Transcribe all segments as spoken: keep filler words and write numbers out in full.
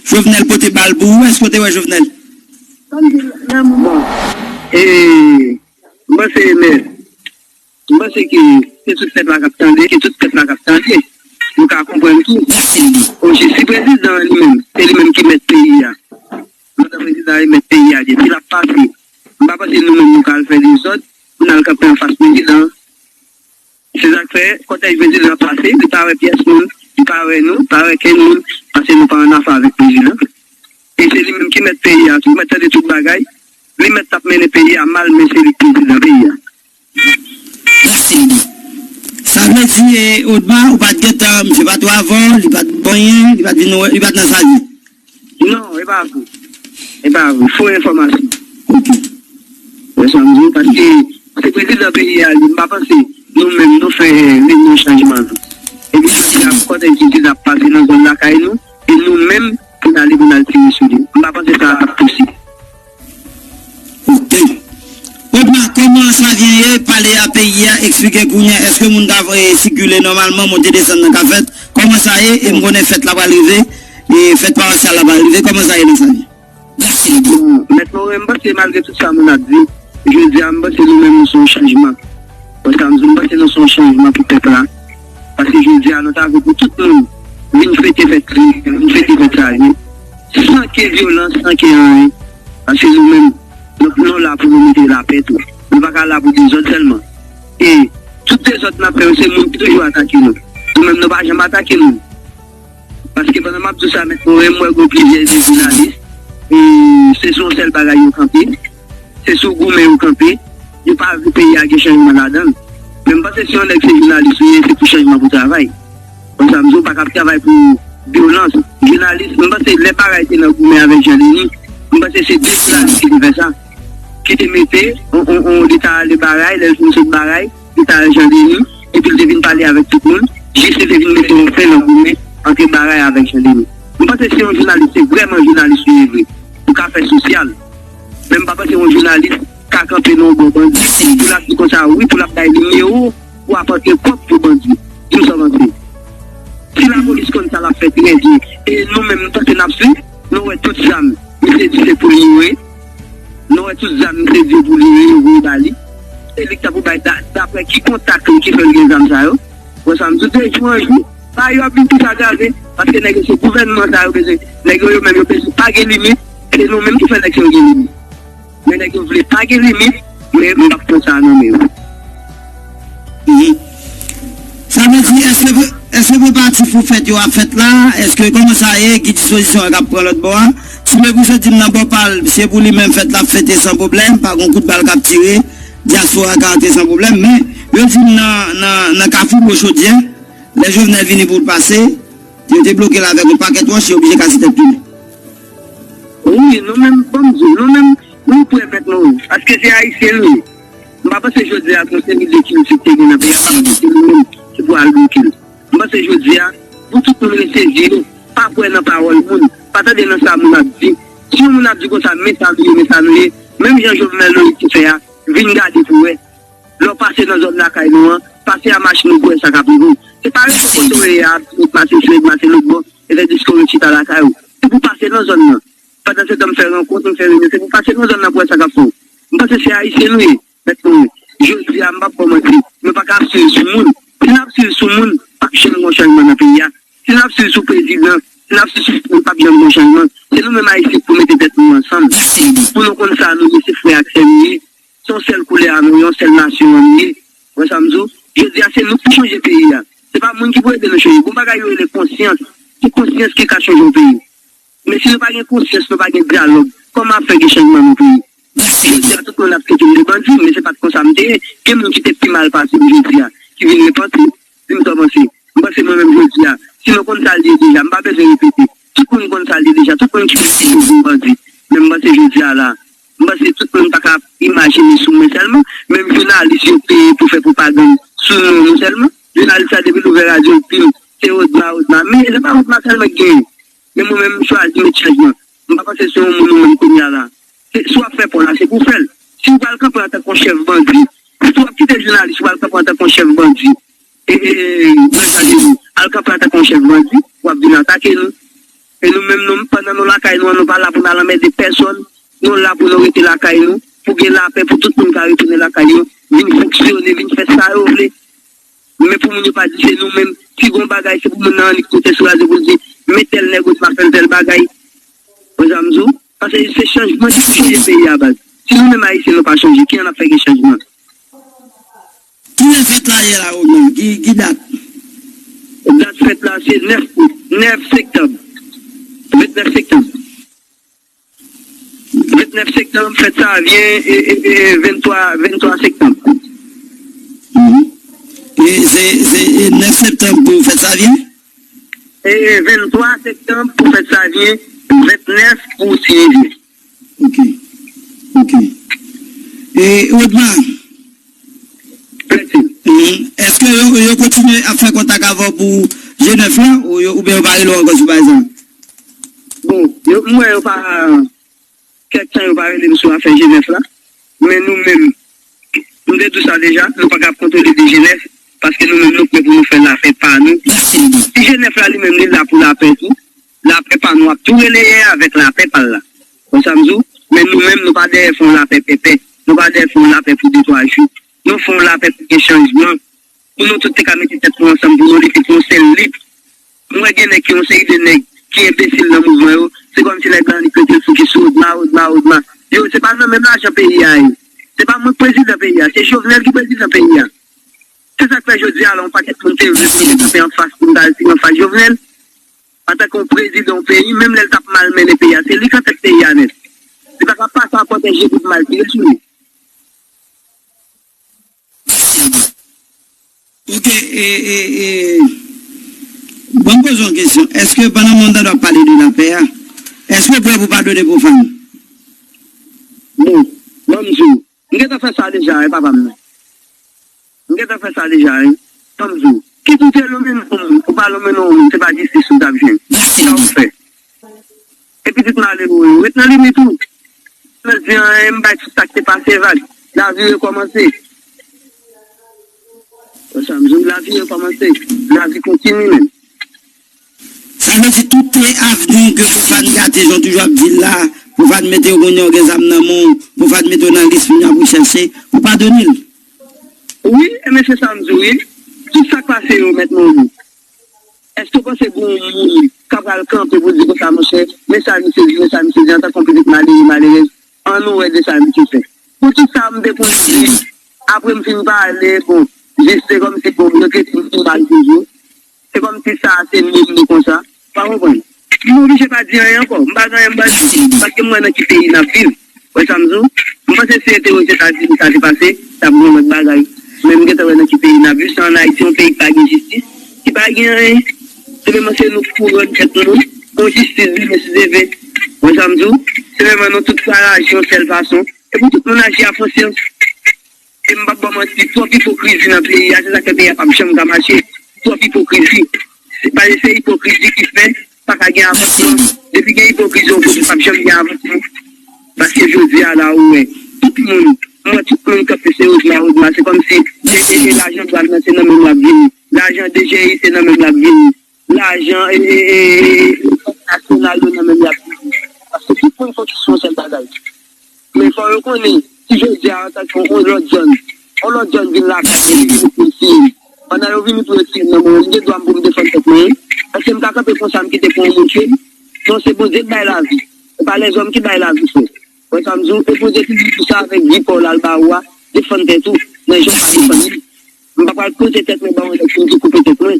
Jovenel pote bal pou ou, èske w te wè Jovenel? Bon, e, m panse, men, m panse ke se tout pèp la k ap tande, ke tout pèp la k ap tande, nou ka konprann tou. Osi, si prezidan an li menm, se li menm ki mèt peyi a, pandan prezidan an li mèt peyi a, gen, si l ap pase, m pa panse nou menm nou ka al fè dezòd pou n al kanpe anfas prezidan an. Se sa k fè, kòtèj prezidan an pase, li pa wè pyès moun, li pa wè nou, pa wè kenn moun, paske nou pa annafè avèk prezidan. E se li menm ki mèt peyi a tou, mèt tande tout bagay. Li mèt t ap mennen peyi a mal, men se li k prezidan peyi a. Mèsi, Lidi. Sa vle di, e, Odma, ou pa t gentan, misye pa t wè avè w, li pa t bon anyen, li pa t vin wè, li pa t nan sa l ye. Non, e pa vre. E pa vre. Fo enfòmasyon. Ok. Wè sa m di w, paske se prezidan peyi a li, m pa panse nou menm nou fè renyon chanjman nou. Epi jodi a, kòtèj ki di n ap pase nan zòn lakay nou, e nou menm pou n ale pou n al tire sou li. M pa panse sa ap posib. Ok. Odma, kòman Savyen ye? Pale a peyi a, eksplike kounye a, èske moun ka, e, sikile nòmalman, monte desann nan ka fèt? Kòman sa ye? E m konnen fèt la pral rive, e fèt pawasyal la pral rive, kòman sa ye nan Savyen? Mèt Moren, m panse malgre tout sa moun ap di, jodi a m panse nou menm nou se yon chanjman. Wè sa m di w, m panse nou se yon chanjman pou pèp la. Paske jodi a nou ta vle pou tout moun vin fete fèt li, vin fete fèt sa li, san ke vyolans, san ke anyen. Paske nou menm, nou, nou la pou nou mete lapè tou. Nou pa ka la pou dezòd sèlman. E tout dezòd n ap fè yo, se moun ki toujou atake nou. Nou menm, nou pa janm atake moun. Paske pandan m ap di w sa, Mèt Moren, m wè gen plizyè de jounalis, e se sou yon sèl bagay yo kanpe, se sou goumen yo kanpe, yo pa vle peyi a gen chanjman ladan l. Men m panse si yon nèg se jounalis ou ye, se pou chanjman pou travay. Konsa, m di w pa ka ap travay pou vyolans. Jounalis, m panse lè Baray te nan goumen avèk Jan Deni, m panse se de jounalis ki te fè sa, ki te mete, on, on, on, li ta ale Baray, lè l fin sot Baray, li ta al Jan Deni, epi l te vin pale avèk tout moun, jis li te vin mete yon fen nan goumen ant Baray avèk Jan Deni. M panse si yon jounalis, se vrèman jounalis ou ye vre, ou ka fè sosyal. Men m pa panse yon jounalis ka kanpe nan yon bò bandi, pou l ap di konsa, wi, pou l ap bay nimewo, pou apòte kòb pou bandi. Di m sa w panse. Si lapolis konn sa l ap fè trè byen, e nou menm, m panse n ap swiv, nou wè tout zam, misye di se pou li yo ye. Nou wè tout zam misye di pou li yo voye ba li. E li k ta pou bay da-, daprè ki kontak li ki fè l gen zam sa yo. Wè sa m di w, de jou an jou, bagay yo ap vin plis agrave, paske nèg yo se gouvènman sa yo bezwen. Nèg yo, yo menm yo bezwen pa gen limit, se nou menm ki fè nèg sa yo gen limit. Men nèg yo vle pa gen limit, men m p ap pran sa nan men yo. Mhm. Sa vle di, èske, èske preparatif pou fèt yo ap fèt la? Èske kòman sa ye? Ki dispozisyon k ap pran lòt bò a? Ti Mepri sot di m nan bò pa l, se pou li menm fèt la ap fete san pwoblèm, pa gon kout bal k ap tire, dyaspora ka antre san pwoblèm, men yo di m nan, nan, nan Kafou Gwo Chodyè, lè Jovenel vini pou l pase, yo te bloke l avèk yon pakèt wòch, yo oblije kase tèt tounen. Wi, nou menm, ban m di w, nou menm, nou prè, Mèt Moren, paske se Ayisyen nou ye. M pa panse jodi a, gon seri de kilti ki te gen nan peyi a, m pa panse se nou menm ki pou al bloke l. M panse jodi a, pou tout moun resezi yo, pa kwè nan pawòl moun, pa tande nan sa moun ap di. Si yon moun ap di konsa, men sa nou ye, men sa nou ye, menm jan Jovenel Moïse te fè a, vin gade pou wè. Lè w pase nan zòn lakay nou an, pase a machin ou pou wè sa k ap rive w. Se pa rete kote w ye a, ap di nèg pase isit, nèg pase lòt bò, epi diske w ret chita lakay ou. Se pou w pase nan zòn nan. Pandan se tan m fè rankont, m fè reyinyon, se pou w pase nan zòn nan pou w wè sa k ap fè w. M panse se Ayisyen nou ye, Mèt Moren. Jodi a, m p ap ba w manti, nou pa ka ap swiv sou moun. Si n ap swiv sou moun, p ap janm gen yon chanjman nan peyi a. Si n ap swiv sou prezidan, si n ap swiv sou moun, p ap janm gen yon chanjman. Se nou menm Ayisyen ki pou mete tèt nou ansanm. Pou nou konn sa nou ye, se frè ak sè nou ye. Se yon sèl koulè a nou, yon sèl nasyon an nou ye. Wè sa m di w? Jodi a, se nou ki pou chanje peyi a. Se pa moun ki pou ede nou chanje. Gon bagay yo rele konsyans. Se konsyans ki ka chanje yon peyi. Men si nou pa gen konsyans, nou pa gen dyalòg, kòman ap fè gen chanjman nan peyi? Jodi a, tout moun ap trete m de bandi, men se pa t konsa m te ye. Gen moun ki te pi mal pase m jodi a, ki vin repanti. Di m sa w panse. M panse mwen menm jodi a, si nou konn sa l ye deja, m pa bezwen repete. Tout moun konn sa l ye deja, tout moun ki te di yo vin bandi. Men m panse jodi a la, m panse tout moun pa ka ap imajine sou mwen sèlman. Menm jounalis yo peye pou fè pwopagann sou non nou sèlman. Jounalis la depi l ouvè radyo l di m se Odma, Odma. Men se pa Odma sèlman ki genyen. Men mwen menm m chwazi met chanjman. M pa panse se yon moun ou menm kounye a la. Se, si w ap fè pa w la, se pou w fè l. Si w pral kanpe antanke yon chèf bandi, si w ap kite jounalis, w al kanpe antanke yon chèf bandi, e, e, e, nan Jan Deni, al kanpe antanke yon chèf bandi, w ap vin atake nou. E nou menm, nou, pandan nou lakay nou an, nou pa la pou n al anmède pèsòn. Nou la pou nou rete lakay nou, pou gen lapè, pou tout moun ka retounen lakay yo, vin fonksyone, vin fè sa yo vle. Men pou moun yo pa di se nou menm, si gon bagay, se pou moun nan annik kote sou radyo pou l di, men tèl nèg Odma fè l tèl bagay. Wè sa m di w? Paske se chanjman ki pou chanje peyi a, baz. Si nou menm Ayisyen nou pa chanje, kijan n ap fè gen chanjman? Kilè fèt la ye la, Odma? Ki, ki dat? Dat fèt la se nèf out, nèf septanm. Vennèf septanm. Vennèf septanm, fèt Savyen, e, e, e, venntwa, venntwa septanm. Mhm. E se, se, e nèf septanm pou fèt Savyen? E venntwa septanm pou fèt Savyen, vennèf pou Ti Rivyè. Ok. Ok. E Odma, Pèdi. Mhm. Èske yo, yo kontinye ap fè kontak avè w pou G nèf la, ou yo, oubyen yo pa rele w ankò sou bagay sa? Bon, yo, m wè yo pa, kèk tan yo pa rele m sou afè G nèf la. Men nou menm, m te di w sa deja, nou pa ka ap kontwole de G nèf, paske nou menm nou prè pou nou fè lapè pa nou. Mèsi, Odma. Si G nèf la li menm li la pou lapè tou, lapè pa nou ap tou releye avèk lapè pa l la. Wè sa m di w? Men nou menm, nou pa dèyè fè yon lapè pèpè. Nou pa dèyè fè yon lapè pou de twa jou. Nou fè yon lapè pou gen chanjman. Pou nou tout te ka mete tèt nou ansanm, pou nou lite pou yon sèl lit. M wè gen nèg ki, yon seri de nèg ki enbesil nan mouvman yo. Se kòmsi nèg la annik rete l fokis sou Odma, Odma, Odma. Yo, se pa nan menm lajan peyi a ye. Se pa mwen k prezidan peyi a, se Jovenel ki prezidan peyi a. Se sa k fè jodi a la, yon pakèt moun te vle pou nou te kanpe anfas, pou nou ta retire anfas Jovenel. Antanke yon prezidan yon peyi, menm lè l t ap malmennen peyi a, se li k antèt peyi a nèt. Li pa ka pase a pòtèje tout mal ki gen sou li. Ok, e, e, e, ban m poze w yon kesyon. Èske pandan moun tande w ap pale de lapè a, èske w prè pou padone Pwofàn? Bon, ban m di w, m gentan fè sa deja, wi, papa m nan. M gentan fè sa deja, wi. Ban m di w, kit ou te lonmen yon moun, ou pa lonmen yon moun, se pa jistis ou t ap jwenn. Sa w fè? E pitit malere w yo, ret nan limit ou. Jodi a, m bay tout sa k te pase vag. Lavi rekòmanse. Wè sa m di w, lavi rekòmanse. Lavi kontinye menm. Sa vle di tout te avni ke Pwofàn gate, jan w toujou ap di l la, Pwofàn mete w kounye a w gen zam nan men w, Pwofàn mete w nan lis moun y ap rechèche, ou padone l? Wi, e men se sa m di w, wi. Tout sa k pase yo mèt mouri. Èske w panse gen yon moun k ap pral kanpe pou di konsa, monchè, men sa misye di, men sa misye di, antanke yon pitit malere, malerèz, ann nou wè de sa misye fè. Pou tout sa m te konn di, apre m fin pale, bon, jis se kòmsi, bon, yo trete m pi mal toujou. Se kòmsi sa se menm li konsa. Ou pa konprann? M oblije pa di anyen ankò. M pa gen anyen m pral di. Paske m wè nan ki peyi n ap viv. Wè sa m di w? M panse si se te Ozetazini sa te pase, t ap gen yon lòt bagay. Men m gentan wè nan ki peyi n ap viv. Se ann Ayiti, yon peyi ki pa gen jistis, ki pa gen anyen. Sèlman se nou k pou rann tèt nou yon jistis demen si Dye vle. Wè sa m di w? Sèlman nou tout ka raji yon sèl fason. E pou tout moun aji a konsyans. E m p ap ba w manti, twòp ipokrizi nan peyi a, se sa k fè peyi a p ap janm ka mache. Twòp ipokrizi. Se pa, se ipokrizi ki fè pa ka gen avansman. Depi gen ipokrizi yon kote, p ap janm gen avansman. Paske jodi a la, ou wè, tout moun, m wè tout moun k ap pese Odma, Odma, se kòmsi e, e, e lajan dwàn nan se nan men l ap vini. Lajan D G I se nan men l ap vini. Lajan e, e, e, e, nasyonal yo nan men l ap vini. Paske tout moun fokis sou yon sèl bagay. Men fò yo konnen, si jodi a, antanke yon lòt jèn, yon lòt jèn vin lakay mwen, vin pou l tiye m. Pandan yo vini pou yo tiye m nan, mwen, m gen dwa m pou m defann tèt mwen, wi. Èske m ka kanpe konsa, m kite pou yon moun tiye m? Non, se Bondye k bay lavi. Se pa lèzòm ki bay lavi, frè. Wè sa m di w, e Bondye ki di pou sa avèk vi pa w l al ba ou a, defann tèt ou, nan jan w ka defann li. M pa pral poze tèt mwen ba yon nèg pou m di koupe tèt mwen.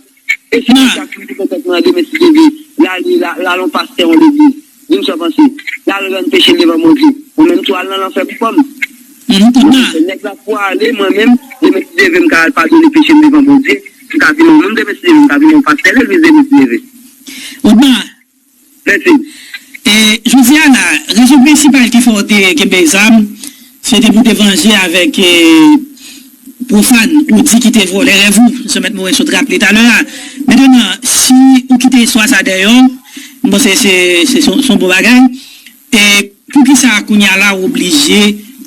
E si m chak moun koupe tèt mwen an demen si Dye vle, l ale, l al yon pastè yon legliz, di m sa w panse, l al rann peche l devan Bondye. Mwen menm tou al nan lanfè pou kò m. Mwen menm tou nan. Nèg la pou ale, mwen menm, demen si Dye vle, m ka al padone peche m devan Bondye. M ka vin yon moun demen si Dye vle, m ka vin yon pastè legliz demen si Dye vle. Odma, Mèsi. E, jodi a la, rezon prensipal ki fè w te kenbe zam, se te pou te vanje avèk, e, Pwofàn, ou di ki te vòlè rèv ou, jan Mèt Moren sot raple talè a. Mentnan, si ou kite istwa sa dèyè w, m panse se, se, se yon, se yon bon bagay. E poukisa kounye a la ou oblije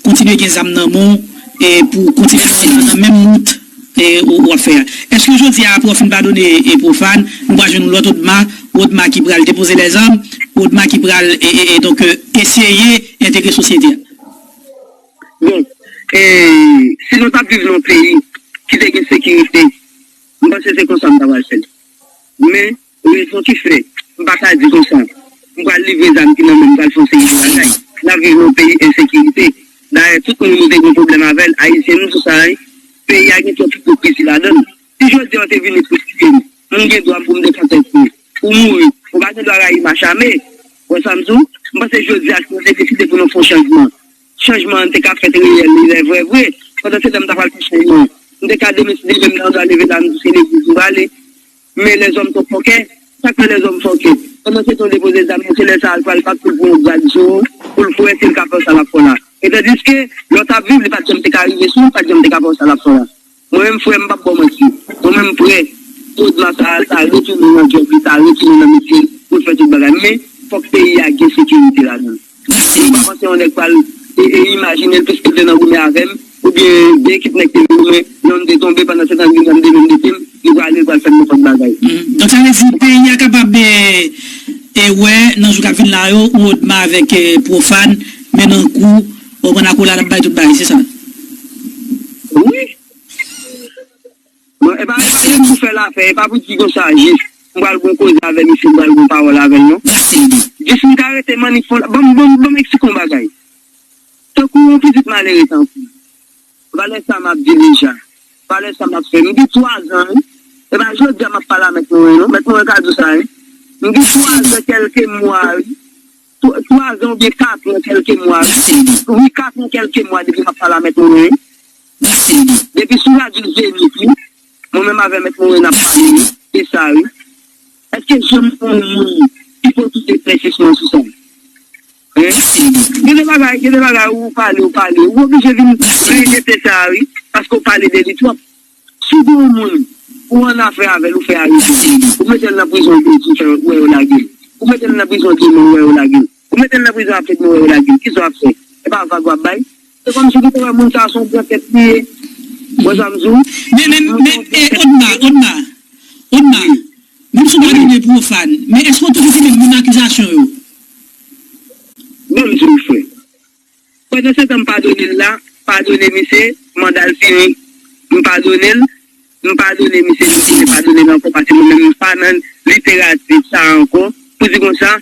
kontinye gen zam nan men w, e pou kontinye nan, nan menm wout e, ou, ou ap fè a. Èske jodi a, apre w fin padone, e, Profane, nou pral jwenn yon lòt Odma, Odma ki pral depoze lèzam, Odma ki pral, e, e, e, donk, e, eseye entegre sosyete a? Bon, e, si nou t ap viv nan yon peyi ki te gen sekirite, m panse se konsa m ta pral fè l. Men, rezon ki fè m pa ka di konsa, m pral livre zam ki nan men m, m pral fè yon seri de bagay. N ap viv nan yon peyi ensekirite. Dayè, tout moun nou te gen pwoblèm avè l, Ayisyen nou, tout sa, wi. Peyi a gen twòp ipokrizi ladan l. Si jodi a w te vini pou tiye m, m gen dwa pou m defann tèt mwen. Ou mouri, ou pa gen dwa rayi m a chame. Ou wè sa m di w? M panse jodi a, si nou te deside pou nou fè yon chanjman, chanjman an te ka fèt reyèl, reyèl, vre, vre. Pandan se tan, m ta pral fè chanjman an. M te ka demen si Dye vle, m ta dwa leve la, m di se legliz m prale. Men lèzòm twò fòkè. Sa k fè lèzòm fòkè? Pandan se tan, w depoze zam nan, se lè sa a l pral bat pou l pran yon grad sou ou, pou l fè wè si l ka fè sa l ap fè la. E tandiske, lè w t ap viv, li pa t janm te ka rive sou ou, li pa t janm te ka fè w sa l ap fè la. Mwen menm, frè m, m p ap ba w manti. Mwen menm, m prè pou Odma sa, sa retounen nan djòb li, sa retounen nan metye l, pou l fè tout bagay. Men, fòk peyi a gen sekirite ladan l. Mwen pa panse yon nèg pral e, e imajine l piske l te nan goumen avè m, oubyen gen ekip nèg te goumen, lè m te tonbe, pandan se tan, li menm demen m mete m, li prale, li pral fè m nenpòt bagay. Donk, sa vle di, peyi a kapab, e, e wè, nan jou k ap vin la yo, ou Odma avèk, e, Profane, men nan kou, ou konprann, akolad ap bay tout bagay, se sa? Wi. Bon, e pa, e pa menm pou fè lapè, e pa pou di konsa, jis, m pral gon koze avè misye, m pral gon pawòl avè l, non. Jis m ka rete mannik fon, ban m, ban m, ban m eksplike yon bagay. Tankou yon pitit malere tankou m. Valè sa m ap di deja. Valè sa m ap fè. M gen twa zan, wi. E pa jodi a m ap pale a Mèt Moren, non. Mèt Moren ka di w sa, wi. M gen twa zan kèlke mwa, wi. Twa, twa zan oubyen kat an kèlke mwa, wi. Wi, kat an kèlke mwa depi m ap pale a Mèt Moren, wi. Depi sou radyo Zenith, wi. Mwen menm avè Mèt Moren n ap pale, wi. Se sa, wi. Èske janm yon moun ki pote eklersisman sou sa? Hein? Gen de bagay, gen de bagay ou pale, ou pale, ou oblije vin rejete sa a, wi, paske w pale de li twòp. Si w gen yon moun, ou annafè avè l, ou fè arete l, ou mete l nan prizon, ou di w fè, wè yo lage l. Ou mete l nan prizon demen, ou wè yo lage l. Ou mete l nan prizon apre demen, ou wè yo lage l. Kisa w ap fè? E pa vag w ap bay? Se kòmsi ou gentan wè moun sa a se yon gran tèt li ye. Ou wè sa m di w? Men, men, men, e, Odma, Odma, Odma, menm si w padone Profane, men èske w toujou te menm moun akizasyon yo? Ban m di w, frè. Pandan se tan m padone l la, padone misye, manda l fini. M padone l, m padone misye, misye te padone m ankò, paske mwen menm m pa nan literati sa a ankò. Pou di konsa,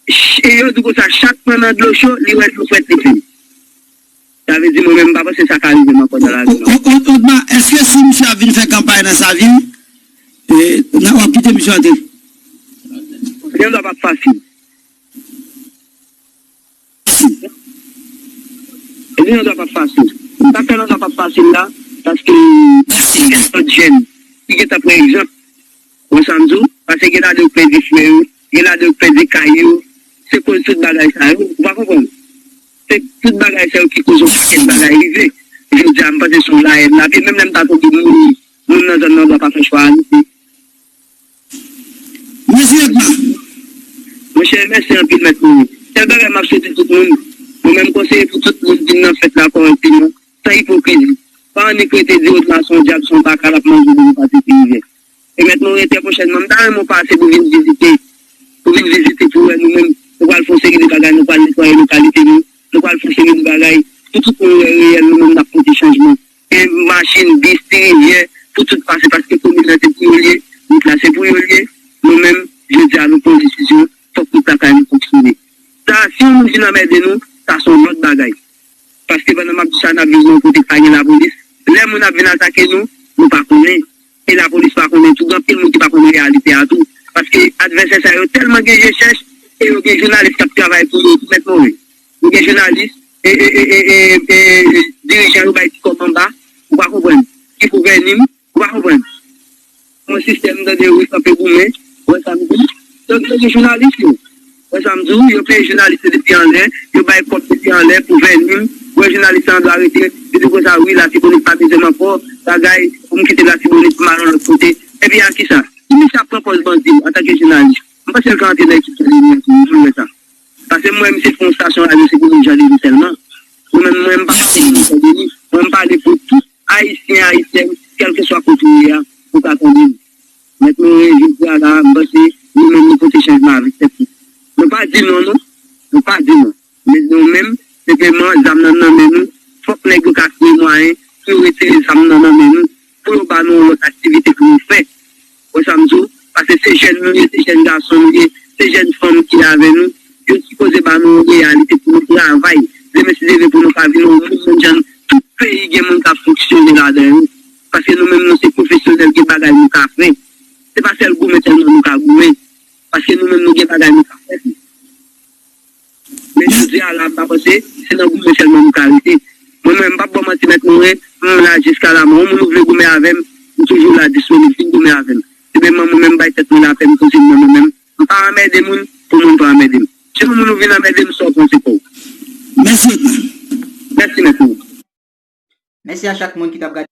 ch-, e yo di konsa, chat pran nan dlo cho, li wè dlo frèt li fè. Sa vle di mwen menm m pa panse sa ka rive m ankò nan lavi m. O, o, o, Odma, èske si misye ap vin fè kanpay nan Savin, e, nan, w ap kite misye antre? Jan dwa p ap fasil. Jan dwa p ap fasil. Sa fè jan dwa p ap fasil la, paske gen lòt jèn ki gentan pran egzanp. Ou wè sa m di w? Paske gen ladan yo k pèdi frè yo, gen ladan yo k pèdi kay yo. Se koz tout bagay sa yo. Ou pa konprann? Se tout bagay sa yo ki koz yon pakèt bagay rive. Jodi a, m panse se yon layèn l ap ye. Menm lè m ta tonbe mouri, moun nan zòn nan dwa pa fè chwa a, li di. Mèsi, Odma. Monchè, mèsi anpil, Mèt Mouri. Sèl bagay m ap swete tout moun, mwen menm konseye pou tout moun vin nan fèt la kòrèkteman, san ipokrizi. Pa annik rete di Odma se yon dyab, se yon baka, l ap manje w depi maten pi ivè. E Mèt Mouri, trè pwochènman, m ta renmen w pase pou vin vizite, pou vin vizite, pou wè nou menm, nou pral fè yon seri de bagay, nou pral netwaye lokalite nou, nou pral fè yon seri de bagay, pou tout moun wè reyèl nou menm n ap pote chanjman. Gen machin, bis, ti rivyè, pou tout pase, paske komin nan se pou yo l ye, wout la se pou yo l ye. Nou menm, jodi a, nou pran yon desizyon, fòk wout lakay nou fonksyone. Sa, si yon moun vin anmède nou, sa se yon lòt bagay. Paske pandan m ap di sa, n ap viv nan yon kote k pa gen lapolis. Lè moun ap vin atake nou, nou pa konnen. E lapolis pa konnen tou, gen anpil moun ki pa konn reyalite a tou. Paske advèsè sa yo tèlman gen je chèch, e yo gen jounalis k ap travay pou yo tou, Mèt Mouri. Yo gen jounalis, e, e, e, e, e, e, dirijan yo bay ti kòb anba, ou pa konprann, ki gouvène m, ou pa konprann. Yon sistèm, tande, wi, kanpe goumen, ou wè sa m di? Donk, yo gen jounalis yo. Ou wè sa m di w? Yo peye jounalis yo depi anlè, yo bay kòb depi anlè pou vèni m. Ou wè jounalis lan dwe arete, yo di konsa, wi, Latibonit pa bezwen m ankò, bagay, pou m kite Latibonit pou m al yon lòt kote. Epi a kisa? Ki misye ap pran pòz bandi antanke jounalis? M panse l ka antre nan ekip Jean Denis an tou, wi, pou l wè sa. Paske m wè misye fè yon stasyon radyo, se pou moun Jean Denis sèlman. Mwen menm, mwen, m pa pale pou moun Jean Denis. Mwen, m pale pou tout Ayisyen, Ayisyèn, kèlkeswa Nou pa di non. Men nou menm, senpleman, zam nan nan men nou. Fòk nèg yo ka fouye mwayen pou yo retire zam nan nan men nou, pou yo ba nou yon lòt aktivite pou nou fè. Ou wè sa m di w? Paske se jèn nou ye, se jèn gason nou ye, se jèn fanm ki avè nou. Yo sipoze ba nou yon reyalite pou nou travay. Demen si Dye vle pou nou ka vin yon moun, moun jan tout peyi gen moun k ap fonksyone ladan yo. Paske nou menm nou se pwofesyonèl, gen bagay nou ka fè. Se pa sèl goumen sèlman nou ka goumen. Paske nou menm nou gen bagay nou ka fè tou. Men jodi a la, m pa panse se nan goumen sèlman nou ka rete. Mwen menm, m p ap ba w manti, Mèt Moren, m la jiska lamò. Yon moun ou vle goumen avè m, m toujou la disponib, vin goumen avè m. Senpleman mwen menm, m bay tèt mwen lapè, m poze m nan mwen menm. M pa anmède moun pou moun pa anmède m. Si yon moun ou vin anmède m, sa w pran se pa w. Mèsi, Mèt Moren. Mèsi, Mèt Moren. Mèsi a chak moun ki t ap gade.